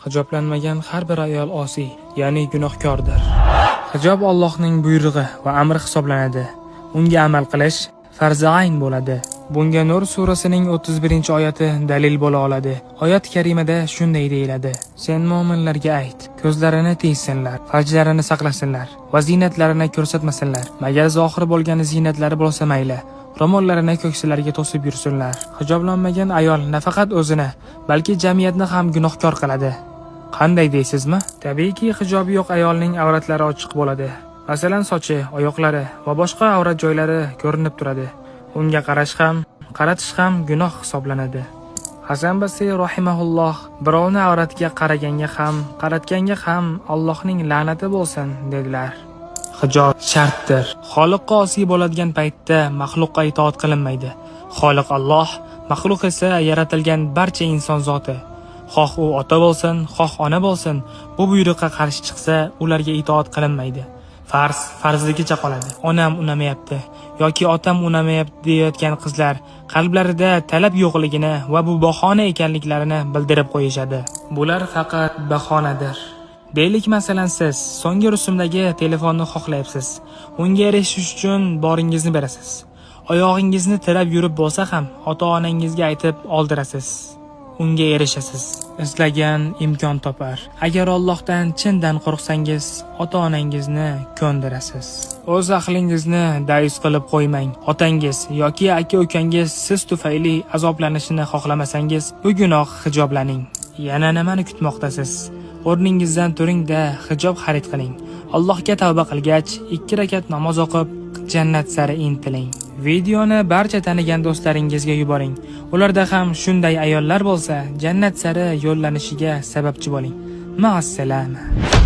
Hijoblanmagan har bir ayol osiy, ya'ni gunohkordir. Hijob Allohning buyrug'i va amri hisoblanadi. Unga amal qilish farzi ayn bo'ladi. Bunga Nur surasining 31-oyati dalil bo'la oladi. Oyat karimada shunday deyiladi: Sen mo'minlarga ayt, ko'zlarini tiysinlar, farjlarini saqlasinlar va ziynatlarini ko'rsatmasinlar. Magar zohir bo'lgan ziynatlari bo'lsa mayli. Ro'mollarini ko'ksilariga to'sib yursinlar. Hijoblanmagan ayol nafaqat o'zini, balki jamiyatni ham gunohkor qiladi. Qanday deysizmi? Tabiiyki, hijobi yo'q ayolning avratlari ochiq bo'ladi. Masalan, sochi, oyoqlari va boshqa avrat joylari ko'rinib turadi. Unga qarash ham, qaratish ham gunoh hisoblanadi. Hasan Basriy rahimahulloh birovni avratiga qaraganga ham, qaratganga ham Allohning la'nati bo'lsin dedilar. Hijob shartdir. Xoliqqa osiy bo'ladigan paytda maxluqqa itoat qilinmaydi. Xoliq Alloh, maxluq esa yaratilgan barcha inson zoti. Xoh u ota bo'lsin, xoh ona bo'lsin, bu buyruqqa qarshi chiqsa, ularga itoat qilinmaydi. Farz farzligicha qoladi. Onam unamayapti yoki otam unamayapti deyayotgan qizlar qalblarida talab yo'qligini va bu bahona ekanliklarini bildirib qo'yishadi. Bular faqat bahonadir. Deylik, masalan, siz so'nggi rusumdagi telefonni xohlayapsiz. Unga erishish uchun boringizni berasiz. Oyog'ingizni tirab yurib bo'lsa ham ota-onangizga aytib oldirasiz. Unga erishasiz. Izlagan imkon topar. Agar Allohdan chindan qo'rqsangiz, ota-onangizni ko'ndirasiz. O'z ahlingizni dayus qilib qo'ymang. Otangiz yoki aka-ukangiz siz tufayli azoblanishini xohlamasangiz, bugunoq hijoblaning. Yana nimani kutmoqdasiz? O'rningizdan turing-da, hijob xarid qiling. Allohga tavba qilgach, 2 rakat namoz o'qib, jannat sari intiling. Videoni barcha tanigan do'stlaringizga yuboring. Ularda ham shunday ayollar bo'lsa, jannat sari yo'llanishiga sababchi bo'ling. Ma'assalama.